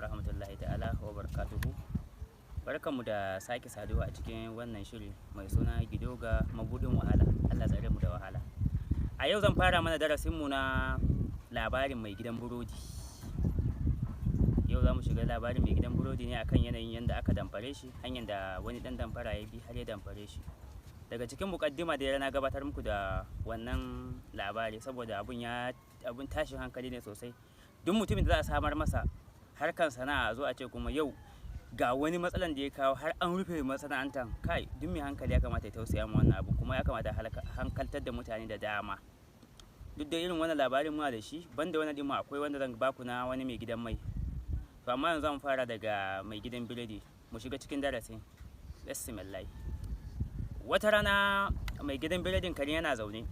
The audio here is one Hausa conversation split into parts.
Rahmatullahi ta'ala wa barakatuhu. Barkanmu da sake saduwa a cikin wannan shiri mai suna Gidoga Mabudin Wahala. Allah tsare mu da wahala. A yau zan fara mana darasinmu na labarin mai gidan burodi. Yau za mu shiga labarin mai gidan burodi ne akan yanayin yadda aka damfare shi, hanyar da wani ɗan damfara ya bi har ya damfare shi. Daga cikin muƙaddima da na gabatar muku da wannan labari, saboda abun tashin hankali ne sosai. Duk mutumin da za a samar masa harkan sana'a, zo a ce kuma yau ga wani matsalan da ya kawo har an rufe masana'antar, kai, duk mai hankali ya kamata ya tausaya ma wannan abu, kuma ya kamata hankaltar da mutane da dama. Duk da irin wannan labarin muna da shi, banda wannan din ma akwai wanda zan baku na wani mai gidan mai. To amma yanzu zan fara daga mai gidan biredi. Mu shiga cikin darasin. Bismillah. Wata rana mai gidan biredin kare yana zaune,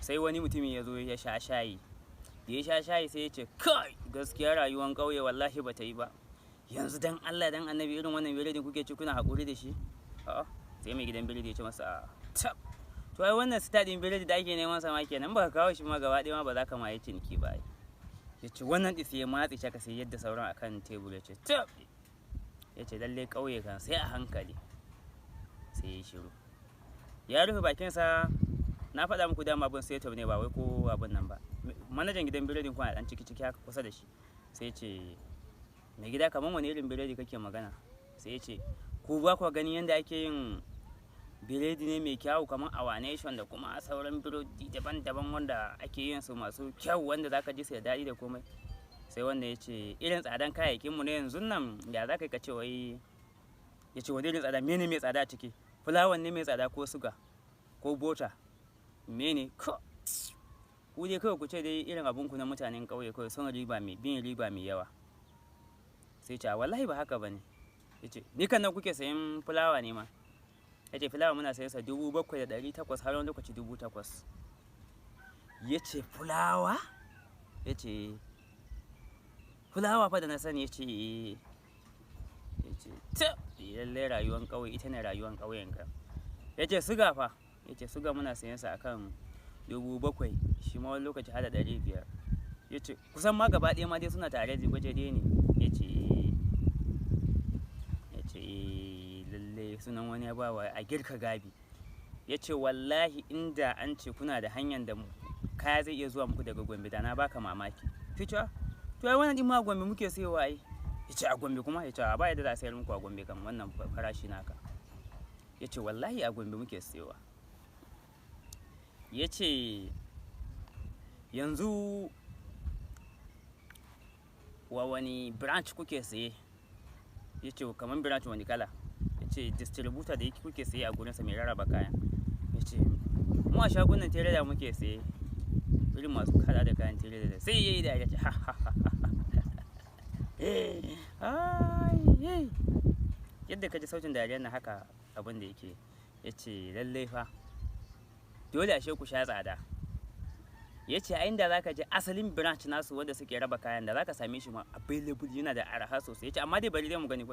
sai wani mutumin ya zo ya sha shayi. Da ya sha shayi sai ya ce, "Kai, gaskiya rayuwan ƙauye wallahi ba ta yi ba. Yanzu dan Allah dan Annabi, irin wannan biredin kuke ci kuna haƙuri da shi?" A'a. Sai mai gidan biredi ya ce masa, "Tab, to ai wannan star ɗin biredi da ake neman sa ma kenan, ba ka kawo shi ma gaba ɗaya ma ba za ka ma yi ciniki ba." Ya ce wannan ɗin, sai ya matse shi sai yadda sauran akan tebur, ya ce, "Tab." Ya ce, "Lalle ƙauye kan sai a hankali." Sai ya shiru, ya rufe bakinsa. Na faɗa muku dama abin setup ne, ba wai ko abin nan ba. Manajan gidan biredin kuma ɗan ciki ciki haka kusa da shi, sai ce, "Mai gida, kamar wani irin biredi kake magana?" Sai ya ce, "Ku ba ku ganin yadda ake yin biredi ne mai kyau, kamar Our Nation da kuma sauran biredi daban-daban wanda ake yin su masu kyau, wanda zaka ji su da daɗi da komai?" Sai wanda ya ce, "Irin tsadan kayayyakin mu na yanzu nan, ya za ka ce wai?" Ya ce, "Wani irin tsada? Mene mai tsada a ciki? Fulawan ne mai tsada ko suga ko bota? Mene ko ku dai kawai ku ce dai irin abun ku na mutanen ƙauye, kawai son riba mai bin riba mai yawa." Sai ce, "Wallahi ba haka bane." Ya ce, "Ni kan nan kuke sayan fulawa ne ma?" Ya ce, "Fulawa muna sayan sa 7,800, har wani lokaci 8,000." Ya ce, "Fulawa?" Ya ce, "Fulawa fa da na sani." Ya ce, ya ce, "Ta lallai rayuwan ƙauye ita ne rayuwan ƙauyen ka." Ya ce, "Suga fa?" Ya ce, "Suga muna sayan sa akan 7,000, shi ma wani lokaci har da 500." Ya ce, "Kusan ma gaba ɗaya ma dai suna tare da waje ɗaya ne." Ya ce, "Lallai sunan wani ya ba wa a girka gabi." Ya ce, "Wallahi inda an ce kuna da hanyar da kaya zai iya zuwa muku daga Gombe, da na baka mamaki." Sai ce, "To ai wannan din ma Gombe muke sayowa ai." Ya ce, "A Gombe kuma?" Ya ce, "A ba yadda za a sayar muku a Gombe kan wannan farashi naka." Ya ce, "Wallahi a Gombe muke sayowa." Ya ce, "Yanzu wa wani branch kuke saye?" Ya ce, "Kamar branch wani kala?" Ya ce, "Distributor da yake kuke saye a gurinsa, mai rarraba kaya." Ya ce, "Mu a shagunan tere da muke saye, irin masu kada da kayan tere da." Sai yayi da ya ce, "Ha ha ha ha." Yadda ka ji sautin dariyar na haka abin da yake. Ya ce, "Lallai fa dole ashe ku sha tsada." Ya ce, a inda za ka je asalin branch nasu wanda suke raba kayan, da za ka same shi ma available, yana da araha sosai. Ya ce, "Amma dai bari dai mu gani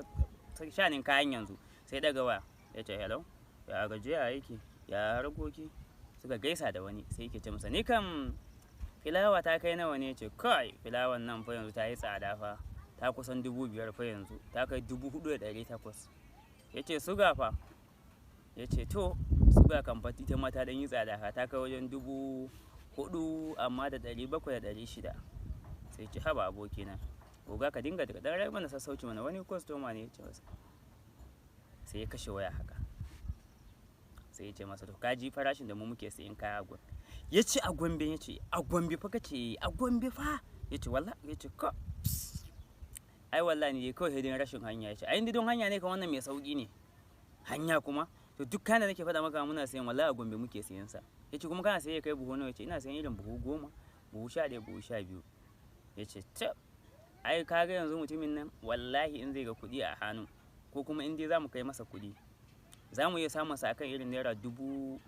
shanin kayan yanzu." Sai daga waya, ya ce, "Hello, ya gajiya aiki, ya harkoki?" Suka gaisa da wani, sai yake ce masa, "Ni kam filawa ta kai nawa ne?" Ya ce, "Kai, filawan nan fa yanzu ta yi tsada fa, ta kusan 5,000 fa yanzu, ta kai 4,800." Ya ce, "Suga fa?" Ya ce, "To, suga kan fa ita ma ta ɗan yi tsada fa, ta kai wajen 4,000 amma da 700 da 600." Sai ce, "Haba abokina, oga, ka dinga daga ɗan rai mana sassauci mana, wani kwastoma ne." Ya ce masa, sai ya kashe waya haka. Sai ya ce masa, "To ka ji farashin da mu muke sayan kaya a Gombe." Ya ce, "A Gombe?" Ya ce, "A Gombe fa." "Kace a Gombe fa?" Ya ce, "Wallahi." Ya ce, "Ko ai wallahi ne kawai sai dai rashin hanya." Ya ce, "Ai don hanya ne kan wannan mai sauki ne hanya kuma. To duk kayan da nake faɗa maka muna sayan, wallahi a Gombe muke sayan sa." Ya ce, "Kuma kana saye kai buhu nawa?" Ya ce, "Ina sayan irin buhu 10, buhu 11, buhu 12." Ya ce, "Tab, ai kaga yanzu mutumin nan wallahi in zai ga kuɗi a hannu, ko kuma in dai za mu kai masa kuɗi, za mu iya samun sa akan irin naira 4,000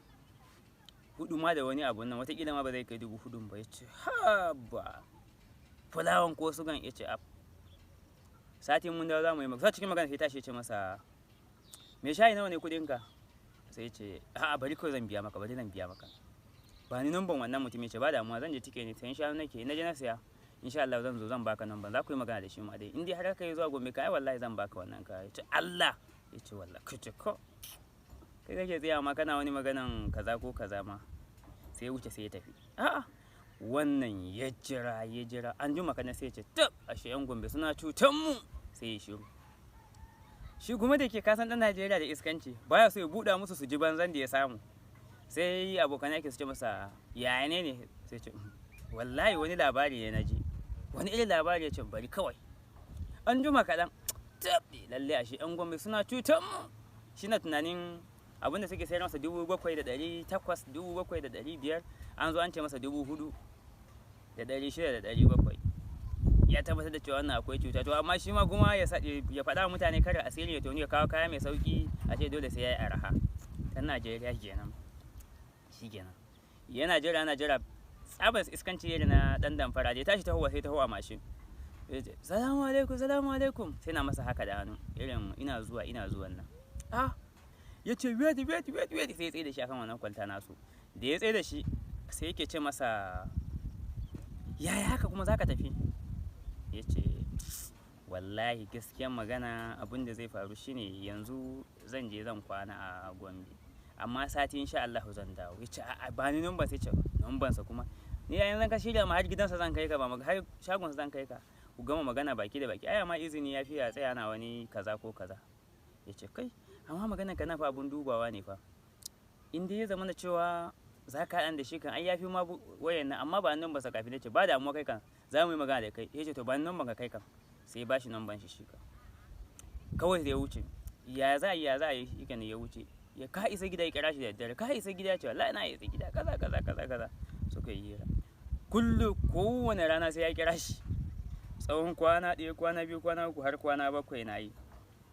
ma da wani abu nan, watakila ma ba zai kai 4,000n ba." Ya ce, "Haba, fulawan ko sugan?" Ya ce, "Satin mun dawo za mu yi maka." Cikin magana sai tashi ya ce masa, "Me shayi, nawa ne kuɗinka?" Sai ya ce, "A'a, bari kawai zan biya maka, bari zan biya maka, ba ni numban wannan mutum." Ya ce, "Ba damuwa, zan je tike ne sayan shanu nake, na je na saya." Insha Allah zan zo zan baka number, za ku yi magana da shi ma dai. In dai har ka yi zuwa Gombe ka ai wallahi zan baka wannan kaya. Ya ce Allah. Ya ce wallahi ka ce ko. Kai kake tsaya ma kana wani maganan kaza ko kaza ma. Sai ya wuce sai ya tafi. A'a wannan ya jira ya jira an jima kana sai ya ce tab ashe yan Gombe suna cutan mu, sai ya shiru. Shi kuma da ke kasan ɗan Najeriya da iskanci baya so ya buɗa musu su ji banzan da ya samu. Sai abokan aiki su ce masa yaya ne ne, sai ce wallahi wani labari ne na ji. Wani irin labari? Ya ce bari kawai. An juma kaɗan, tab lalle ashe yan Gombe suna cutan mu. Shi na tunanin abin da suke sayar masa 7,800, 7,500, an zo an ce masa 4,600 da 700. Ya tabbatar da cewa wannan akwai cuta. To amma shi ma kuma ya faɗa mutane kada asiri ya toni, ya kawo kaya mai sauki a ce dole sai ya yi araha. Ɗan Najeriya kenan. Shi kenan. Yana jira yana jira, tsabar iskanci irin na ɗan damfara, da ya tashi tahowa sai taho a mashin. Ya ce salamu alaikum, salamu alaikum, sai na masa haka da hannu irin ina zuwa ina zuwan nan. Ah, ya ce wait wait wait wait, sai ya tsaye da shi akan wannan kwalta nasu. Da ya tsaye da shi sai yake ce masa yaya haka kuma zaka tafi? Ya ce wallahi gaskiyan magana abin da zai faru shine yanzu zan je zan kwana a Gombe, amma sati insha Allahu zan dawo. Ya ce a'a ba ni number. Sai ce number sa kuma ni yayin zan ka shirya ma har gidansa zan kai ka, ba har shagonsa zan kai ka, ku gama magana baki da baki, ai amma izini ya fi ya tsaya na wani kaza ko kaza. Ya ce kai amma maganan ka na fa abun dubawa ne fa, in dai ya zama da cewa za ka haɗa da shi kan ai ya fi ma wayan nan, amma ba number sa kafin. Ya ce ba damuwa, kai kan za mu yi magana da kai. Ya ce to ba number ka kai kan, sai ya bashi number shi, shi kan kawai sai ya wuce. Ya za a yi, ya za a yi, shi ya wuce. Ya ka isa gida ya kira shi da daddare, ka isa gida? Ya ce wallahi na isa gida kaza kaza kaza kaza. Suka yi hira kullu, kowane rana sai ya kira shi tsawon kwana 1, kwana 2, kwana 3, har kwana 7 na yi.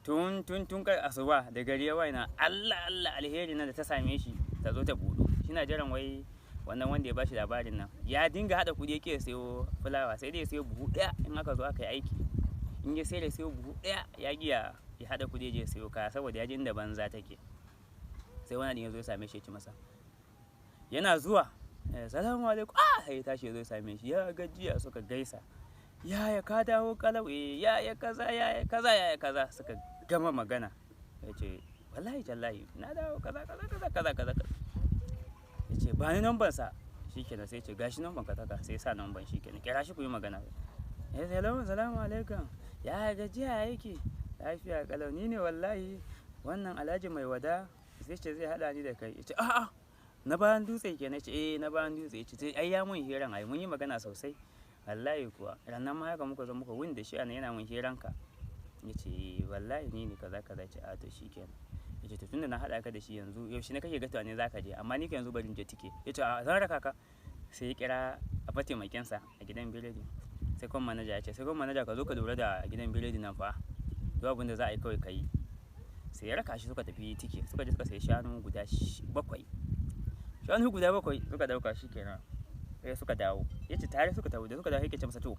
Tun tun tun kai asuba da gari ya waye na Allah Allah alheri nan da ta same shi ta zo ta buɗu. Shi na jiran wai wannan wanda ya bashi labarin nan. Ya dinga haɗa kuɗi yake sayo fulawa, sai dai ya sayo buhu 1 in aka zo aka yi aiki. In ya sayar ya sayo buhu 1, ya ƙi ya haɗa kuɗi ya je ya sayo kaya saboda ya ji inda banza take. Sai wani ɗin ya zo ya same shi ya ci masa. Yana zuwa, salamu alaikum. Ah, sai ya tashi ya zo ya same shi, ya gajiya, suka gaisa. Yaya ka dawo kalau? Eh, yaya kaza, yaya kaza, yaya kaza, suka gama magana. Ya ce wallahi tallahi na dawo kaza kaza kaza kaza kaza. Ya ce ba ni numban sa. Shikenan sai ya ce gashi numban ka taka, sai ya sa numban, shikenan. Kira shi ku yi magana. Ya ce hello, salamu alaikum. Ya gajiya yake? Lafiya kalau, ni ne wallahi wannan Alhaji mai wada sai ce zai haɗa ni da kai. Ya ce a'a na bayan dutse kenan. Ya ce eh na bayan dutse. Ya ce ai ya mun hiran, ai mun yi magana sosai. Wallahi kuwa rannan ma haka muka zo muka wuni da shi anan yana mun hiran ka. Ya ce wallahi ni ne kaza kaza. Ya ce a to shikenan. Ya ce to tunda na haɗa ka da shi yanzu yaushe ne kake ga tunanin za ka je, amma ni ka yanzu bari in je tike. Ya ce a zan raka ka. Sai ya kira a mataimakinsa a gidan biredi. Sai kuma manaja ya ce sai kuma manaja ka zo ka lura da gidan biredi nan fa. Duk abin da za a yi kawai ka yi. Sai ya raka shi suka tafi tike, suka je suka sayi shanu guda 7. Shanu guda 7 suka ɗauka shikenan. Sai suka dawo. Ya ce tare suka tafi, da suka dawo yake ce masa to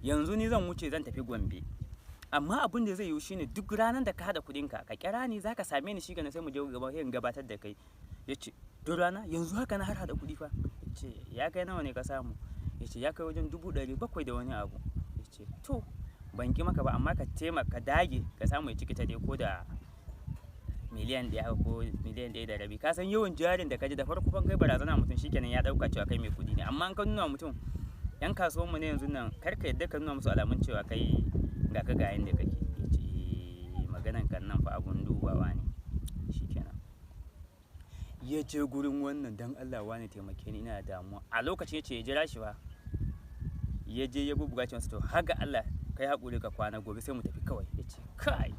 yanzu ni zan wuce zan tafi Gombe. Amma abin da zai yiwu shine duk ranar da ka haɗa kuɗinka ka kira ni za ka same ni, shikenan sai mu je gaba sai in gabatar da kai. Ya ce duk rana yanzu haka na har haɗa kuɗi fa. Ya ce ya kai nawa ne ka samu? Ya ce ya kai wajen 700,000 da wani abu. Ya ce to ban ƙi maka ba amma ka taimaka ka dage ka samu ya ciki ta dai ko da miliyan 1 haka ko miliyan 1.5. Ka san yawan jarin da ka ji da farko fa kai barazana mutum shikenan ya ɗauka cewa kai mai kuɗi ne. Amma in ka nuna mutum 'yan kasuwan mu ne yanzu nan kar ka yadda ka nuna musu alamun cewa kai ga ka ga yanda kake. Ya ce maganan kan nan fa abun dubawa ne. Shikenan. Ya je gurin wannan don Allah wane taimake ni ina da damuwa. A lokacin ya ce ya jira shi fa. Ya je ya bubbuga ce masa to haka Allah kai haƙuri ka kwana gobe sai mu tafi kawai. Ya ce kai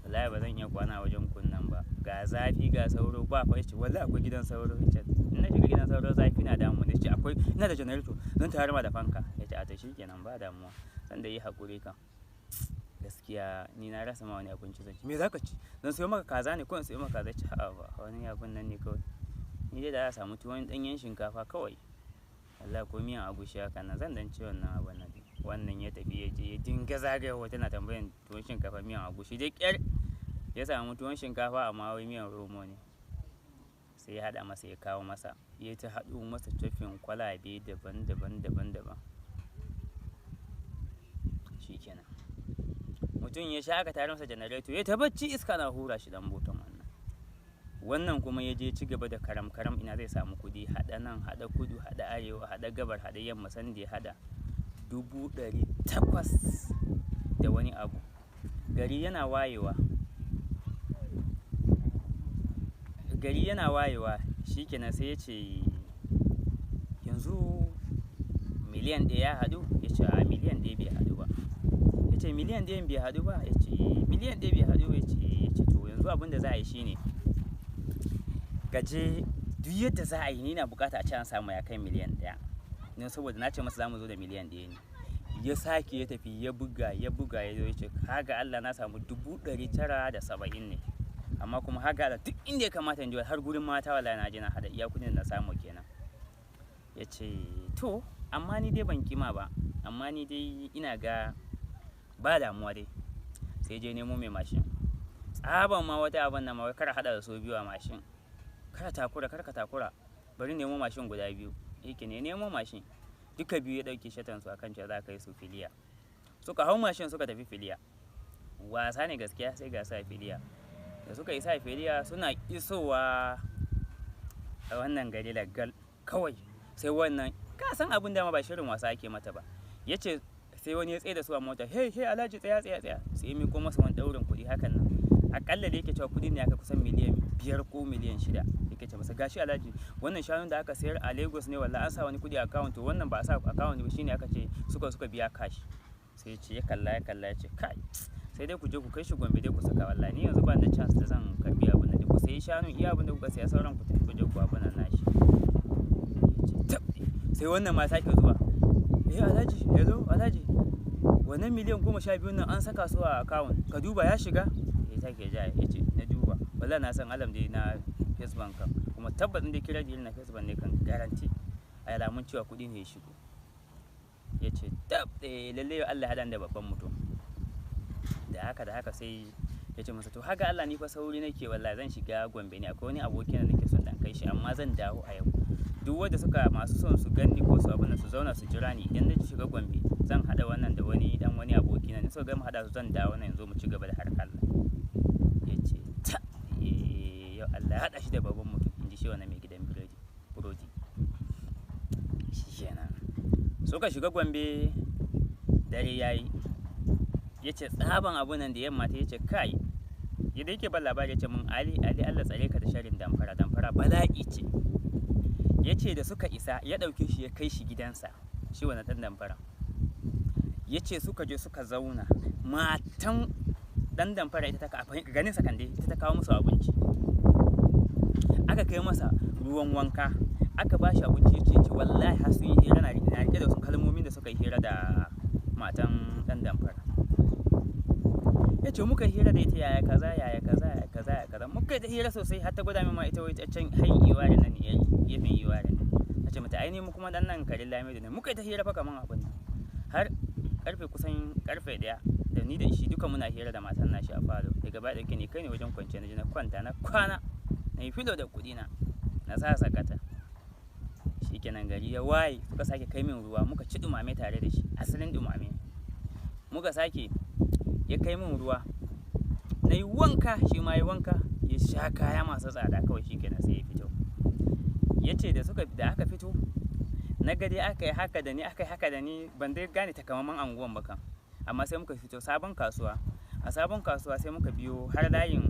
wallahi ba zan iya kwana a wajen kun nan ba. Ga zafi ga sauro ba fa. Ya ce wallahi akwai gidan sauro. Ya ce in na shiga gidan sauro zafi na damu. Ya ce akwai ina da janareto zan tayar ma da fanka. Ya ce a to shikenan ba damuwa. Zan dai yi haƙuri kam. Gaskiya ni na rasa ma wani abinci zan ci. Me za ka ci? Zan sayo maka kaza ne ko in sayo maka kaza? Ya ce a'a ba wani abun nan ne kawai. Ni dai da za a samu tuwon ɗanyen shinkafa kawai. Wallahi ko miyan agushi haka nan zan ɗan ci wannan abun nan. Wannan ya tafi ya je ya dinga zagayawa tana tambayan tuwon shinkafa miyan agushi. Da ƙyar ya samu tuwon shinkafa amma wai miyan romo ne. Sai ya haɗa masa ya kawo masa. Ya ta haɗo masa tufin kwalabe daban daban daban daban. Mutum ya sha aka tare masa janareto ya ta bacci, iska na hura shi dan boton wannan. Wannan kuma ya je ci gaba da karam karam ina zai samu kuɗi, haɗa nan, haɗa kudu, haɗa arewa, haɗa gabar, haɗa yamma, sanda ya haɗa 800,000 da wani abu. Gari yana wayewa. Gari yana wayewa shikenan sai ya ce yanzu 1,000,000 ya haɗu? Ya ce a 1,000,000 bai haɗu ba. Ya ce 1,000,000 bai haɗu ba? Ya ce 1,000,000 bai haɗu ba. Ya ce to yanzu abin da za a yi shine ka je duk yadda za a yi, ni na bukata a ce an samu ya kai 1,000,000. Don saboda na ce masa za mu zo da 1,000,000 ne. Ya sake ya tafi ya buga ya buga ya zo ya ce haga Allah na samu 970,000 ne. Amma kuma haga Allah duk inda ya kamata in je har gurin mata wallahi na je na haɗa iya kuɗin da na samu kenan. Ya ce to amma ni dai ban kima ba, amma ni dai ina ga ba damuwa dai. Sai je nemo mai mashin. Tsaban ma wata abun nan ma wai kar a haɗa da su biyu a mashin. Kar takura, kar ka takura. Bari nemo mashin guda biyu. Yake ne nemo mashin. Duka biyu ya ɗauki shatansu a kan cewa za a kai su filiya. Suka hau mashin suka tafi filiya. Wasa ne gaskiya sai ga su a filiya. Da suka isa filiya suna isowa a wannan gari Laggal kawai. Sai wannan ka san abin dama ba shirin wasa ake mata ba. Ya ce sai wani ya tsaye da su a mota. Hey, hey Alhaji tsaya, tsaya, tsaya. Sai ya miƙo masa wani ɗaurin kuɗi hakan nan. Aƙalla da yake cewa kuɗin ne aka kusan 5 miliyan ko 6 miliyan. Yake ce masa gashi Alhaji wannan shanun da aka sayar a Lagos ne wallahi an sa wani kuɗi a account, to wannan ba a sa account ba shine aka ce suka biya cash. Sai ya ce ya kalla ya kalla ya ce kai sai dai ku je ku kai shi Gombe dai ku saka wallahi ni yanzu ba ni da chance da zan karɓi abun nan. Ku sayi shanun iya abun da kuka saya sauran ku tafi ku je ku abun nan nashi. Ya ce tab. Sai wannan ma sake zuwa. Eh Alhaji, hello Alhaji. Wannan 12 miliyan nan an saka su a account. Ka duba ya shiga? Ya sake ja ya ce na duba. Wallahi na san alam dai na First Bank kan. Kuma tabbas in dai kira na First Bank ne kan guarantee. Alamun cewa kuɗi ne ya shigo. Ya ce tab eh lalle yau Allah ya haɗa ni da babban mutum. Da haka sai ya ce masa to haka Allah ni fa sauri nake wallahi zan shiga Gombe ne akwai wani abokina da nake son dan kai shi amma zan dawo a yau. Duk wanda suka masu son su ganni ko su abun nan su zauna su jira ni idan na shiga Gombe zan haɗa wannan da wani ɗan wani abokina in suka gama haɗa su zan dawo nan yanzu mu ci gaba da harkar. Ya ce ta eh yau Allah ya haɗa shi da babban mutum in ji shi wannan mai gidan biredi burodi. Shikenan. Suka shiga Gombe dare ya yi. Ya ce tsaban abun nan da yamma ta ya ce kai. Yadda yake ban labari ya ce mun Ali, Ali Allah tsare ka da sharrin damfara, damfara bala'i ce. Ya ce da suka isa ya ɗauke shi ya kai shi gidansa shi wannan ɗan damfara. Ya ce suka je suka zauna. Matan ɗan damfara ita ta ganin sa kan dai ita ta kawo musu abinci. Aka kai masa ruwan wanka. Aka ba shi abinci ya ce wallahi har sun yi hira na riƙe da wasu kalmomin da suka yi hira da matan ɗan damfara. Ya ce muka yi hira da ita yaya kaza, yaya kaza, yaya kaza, yaya kaza. Muka yi ta hira sosai har ta gwada min ma ita wai can hayin Iware nan ne, gefen Iware ne. Na ce mata ai ni mu kuma ɗan nan garin Lamido ne. Muka yi ta hira fa kaman abun nan. Har ƙarfe kusan ƙarfe 1 da ni da shi duka muna hira da matan nashi a falo. Daga baya ɗauke ni kai ne wajen kwanciya na je na kwanta na kwana. Na yi filo da kuɗina. Na sa sakata. Shikenan gari ya waye suka sake kai min ruwa muka ci ɗumame tare da shi. Asalin ɗumame. Muka sake ya kai min ruwa. Na yi wanka shi ma ya yi wanka ya sha kaya masu tsada kawai shikenan sai ya fito. Ya ce da suka da aka fito na ga dai aka yi haka da ni aka yi haka da ni ban dai gane takamaiman anguwan ba kam. Amma sai muka fito sabon kasuwa. A sabon kasuwa sai muka biyo har layin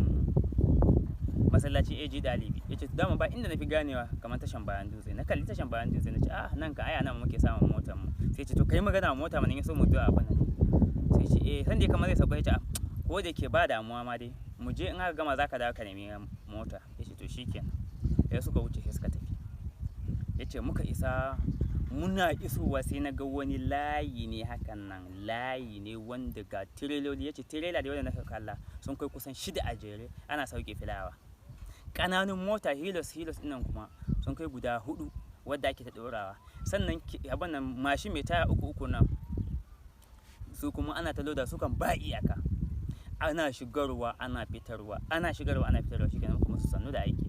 masallacin AG Dalibi. Ya ce dama ba inda na fi ganewa kamar tashan bayan dutse. Na kalli tashan bayan dutse na ce ah nan ka ai a nan muke samun motar mu. Sai ya ce to kai magana mota mana in ya so mu zo abun nan. Sai ya ce eh sanda kamar zai sauka ya ce ko da yake ba damuwa ma dai mu je in aka gama za ka dawo ka nemi mota. Ya ce to shikenan. Sai suka wuce sai suka tafi. Ya ce muka isa muna isowa sai na ga wani layi ne hakan nan layi ne wanda ga tireloli. Ya ce tirela dai wanda na kalla sun kai kusan 6 a jere ana sauke filawa. Ƙananun mota hilos hilos ɗinnan kuma sun kai guda 4 wadda ake ta ɗorawa. Sannan abun nan mashin mai taya uku uku nan su kuma ana ta loda su kan ba iyaka. Ana shigarwa ana fitarwa, ana shigarwa ana fitarwa shikenan muka musu sannu da aiki.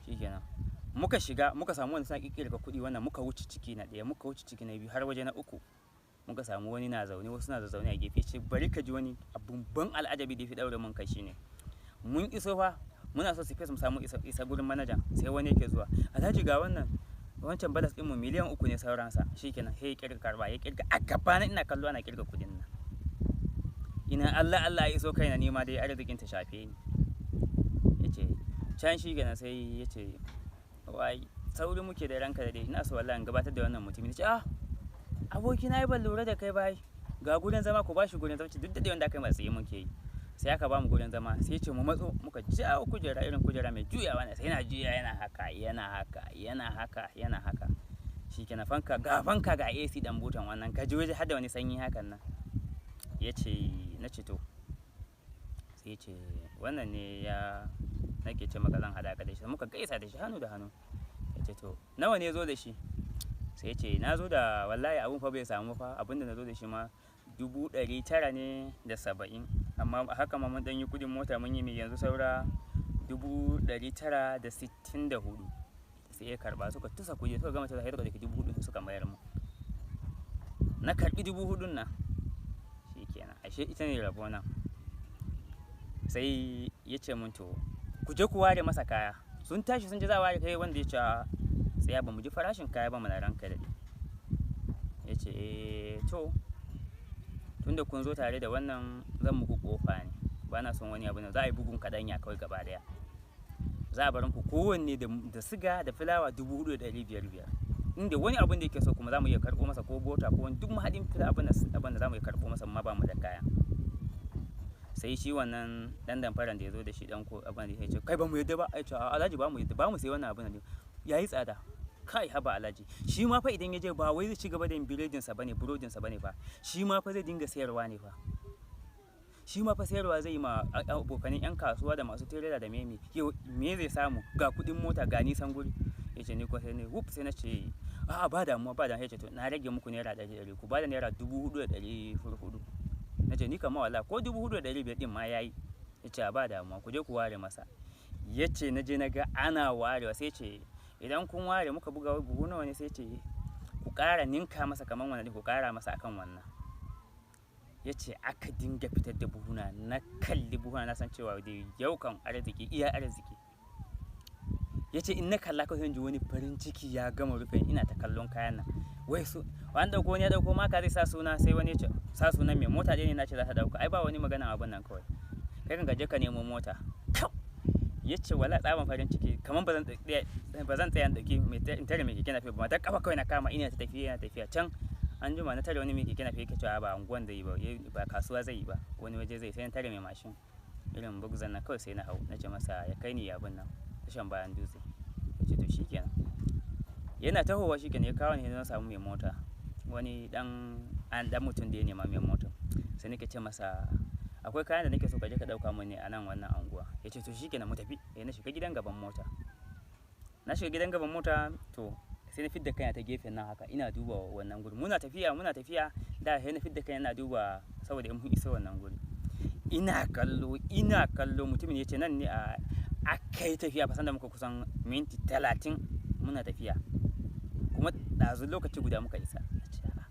Shikenan. Muka shiga muka samu wanda suna ƙirƙirga kuɗi wannan muka wuce ciki na 1 muka wuce ciki na 2 har waje na 3. Muka samu wani na zaune, wasu na zaune a gefe. Ce bari ka ji wani abun ban al'ajabi da ya fi ɗaure mun kai shine, mun iso fa muna so space mu samu isa gurin manajan, sai wani yake zuwa, "Alhaji, ga wannan, wancan balance ɗinmu miliyan 3 ne sauransa." Shikenan, sai ya kirga karba, ya kirga a gabana, ina kallo ana kirga kuɗin nan. Ina Allah Allah ya iso kaina, ni ma dai arzikin ta shafe ni. Yace can shikenan, sai yace, "Wai sauri muke da ranka da dai, ina so wallahi in gabatar da wannan mutumin." Nace, "Ah, abokina, ai ban lura da kai ba ai. Ga gurin zama, ku bashi gurin zama." Duk da wanda aka yi matsayi muke yi. Sai aka bamu gurin zama, sai ya ce mu matso, muka jawo kujera, irin kujera mai juyawa ne, sai yana juya, yana haka, yana haka, yana haka, yana haka. Shikenan, fanka, ga fanka, ga AC, dan butan wannan ka ji waje har da wani sanyi hakan nan. Yace, na ce to. Sai ya ce, "Wannan ne ya nake ce maka zan haɗa ka da shi." Muka gaisa da shi hannu da hannu. Ya ce, "To, nawa ne zo da shi?" Sai ya ce, "Na zo da, wallahi abun fa bai samu fa, abun da na zo da shi ma 970,000, amma haka ma mun ɗan yi kuɗin mota, mun yi mai, yanzu saura 964,000." Sai ya karɓa, suka tusa kuɗi, suka gama tusa, sai suka ɗauki 4,000 suka mayar mu. Na karɓi 4,000n nan. Shikenan, ashe ita ne rabona. Sai ya ce mun, "To, ku je ku ware masa kaya." Sun tashi sun je za a ware kai, wanda ya ce, "Tsaya, ba mu ji farashin kaya ba mana, ranka daɗe." Ya ce, "Eh to, tunda kun zo tare da wannan, zan muku ƙofa ne. Ba na son wani abu nan, za a yi bugun kaɗanya kawai gaba ɗaya. Za a bar muku kowanne da siga da fulawa 4,500 biyar. Inda wani abun da yake so kuma za mu iya karɓo masa, ko bota ko wani duk mahaɗin fila abin da za mu iya karɓo masa, amma ba mu da kaya." Sai shi wannan ɗan damfaran da ya zo da shi ɗan ko abin da ya ce, "Kai, ba mu yadda ba." Ai ce, "Alhaji, ba mu yadda, ba mu sai wannan abun nan. Yayi tsada. Kai, haba Alhaji." Shi ma fa idan ya je, ba wai zai ci gaba da yin biredinsa bane, burodinsa bane fa. Shi ma fa zai dinga sayarwa ne fa. Shi ma fa sayarwa zai yi ma abokanin 'yan kasuwa da masu tireda da meme. Yau me zai samu? Ga kuɗin mota, ga nisan guri. Ya ce ni ko sai ne wuf, sai na ce, "A'a, ba damuwa, ba damuwa." Ya ce, "To, na rage muku naira ɗari ɗari, ku ba da naira 4,400." Na ce, "Ni kama wallahi ko 4,500 ɗin ma yayi." Ya ce, "Ba damuwa, ku je ku ware masa." Ya ce na je na ga ana warewa, sai ce, "Idan kun ware, muka buga buhu nawa ne?" Sai ce, "Ku ƙara ninka masa kaman wannan, ku ƙara masa akan wannan." Ya ce aka dinga fitar da buhuna, na kalli buhuna, na san cewa dai yau kan arziki iya arziki. Ya ce in na kalla kawai sai in ji wani farin ciki ya gama rufe ni, ina ta kallon kayan nan. Wai su an ɗauko, wani ya ɗauko maka zai sa suna, sai wani ya ce, "Sa sunan me mota ɗaya ne?" Na ce, "Za ta ɗauka, ai ba wani magana abun nan kawai. Kai kan ka je ka nemo mota." Ya ce wallahi tsaban farin ciki kamar ba zan tsaya in ɗauki in tare mai keke napep ba, ta kafa kawai na kama, ina ta tafiya, ina tafiya. Can an jima na tare wani mai keke napep, yake cewa ba unguwan zai yi ba, ba kasuwa zai yi ba, wani waje zai. Sai na tare mai mashin irin bugzan nan kawai, sai na hau, na ce masa ya kai ni abun nan, tashan bayan dutse. Ya ce to shikenan. Yana tahowa, shikenan, ya kawo ni, na samu mai mota, wani dan an dan mutum da ya nema mai mota. Sai nake ce masa, "Akwai kayan da nake so ka je ka dauka mun ne a nan wannan anguwa." Ya ce, "To shikenan, mu tafi." Eh, na shiga gidan gaban mota, na shiga gidan gaban mota. To sai na fidda kaina ta gefen nan haka, ina duba wannan guri. Muna tafiya, muna tafiya da, sai na fidda kaina ina duba, saboda in mun isa wannan guri. Ina kallo, ina kallo, mutumin ya ce nan ne. A aka yi tafiya fa, sanda muka kusan minti 30 muna tafiya, kuma ɗazu lokaci guda muka isa. Na ce, "A'a."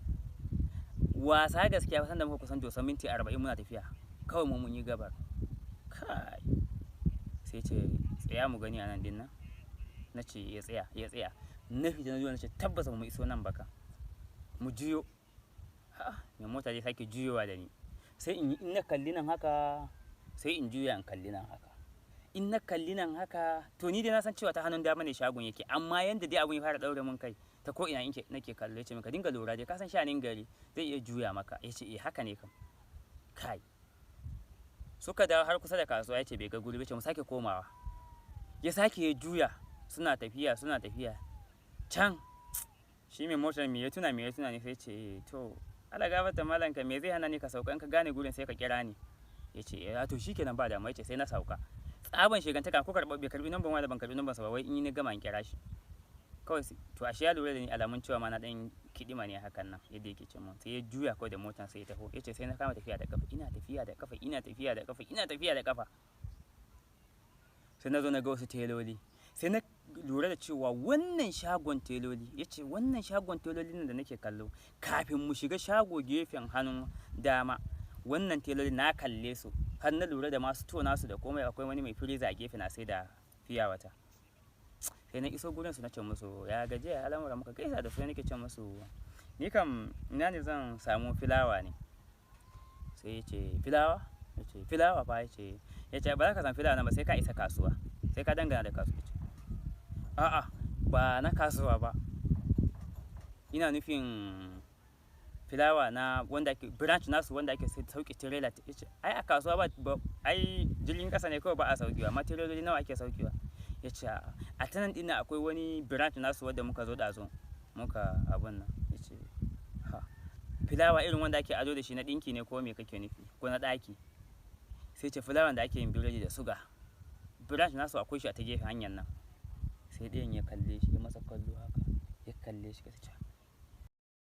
Wasa gaskiya fa, sanda muka kusan dosan minti 40 muna tafiya, kawai mu mun yi gabar. Kai, sai ce, "Tsaya mu gani a nan din nan." Na ce ya tsaya, ya tsaya. Na fita, na zuwa, na ce, "Tabbas ba mu iso nan ba kan mu juyo." A'a, mai mota zai sake juyowa da ni. Sai in yi, in na kalli nan haka, sai in juya in kalli nan haka, in na kalli nan haka. To ni dai na san cewa ta hannun dama ne shagon yake, amma yanda dai abun ya fara daure mun kai, ta ko ina inke nake kallo. Ya ce, "Ka dinga lura dai, ka san sha'anin gari zai iya juya maka." Ya ce, "Eh, haka ne kam." Kai, suka dawo har kusa da kasuwa, ya ce bai ga guri ba. Ce mu sake komawa. Ya sake ya juya, suna tafiya, suna tafiya. Can shi mai motar, me ya tuna, me ya tuna ne, sai ce, "To, ala gafarta malam, ka me zai hana ni ka sauka? In ka gane gurin sai ka kira ni." Ya ce, "Eh to, shikenan, ba damuwa." Ya ce sai na sauka. Tsaban shegantaka, ko karɓa bai karbi numban waya, ban karbi numban sa ba, wai in yi na gama in kira shi kawai. To ashe ya lura da ni, alamun cewa ma na dan kiɗima ne hakan nan, yadda yake ce mun. Sai ya juya kawai da motar, sai ya taho. Ya ce sai na kama tafiya da kafa, ina tafiya da kafa, ina tafiya da kafa, ina tafiya da kafa. Sai na zo na ga wasu teloli, sai na lura da cewa wannan shagon teloli, ya ce wannan shagon teloli nan da nake kallo, kafin mu shiga shago gefen hannun dama, wannan teloli na kalle su har na lura da masu to nasu da komai, akwai wani mai firiza a gefe na sai da fiya wata. Sai na iso gurin su, na ce musu ya gaje ya al'amura, muka gaisa da su. Nake ce musu, ni kam ina ne zan samu filawa ne? Sai ya ce filawa? Ya ce filawa fa. Ya ce ba za ka samu filawa nan ba, sai ka isa kasuwa, sai ka dangana da kasuwa. Ya ce a'a, ba na kasuwa ba, ina nufin filawa na wanda ake branch nasu, wanda ake sauke tirela. Ya ce ai a kasuwa ba, ai jirgin kasa ne kawai ba a saukewa, amma tireloli nawa ake saukewa? Ya ce a ta nan ɗin akwai wani branch nasu wanda muka zo ɗazu muka abun nan. Ya ce ha, filawa irin wanda ake ado da shi na ɗinki ne ko me kake nufi, ko na ɗaki? Sai ce filawan da ake yin biredi da suga, branch nasu akwai shi a ta gefen hanyar nan. Sai ɗayan ya kalle shi, ya masa kallo haka, ya kalle shi, ya ce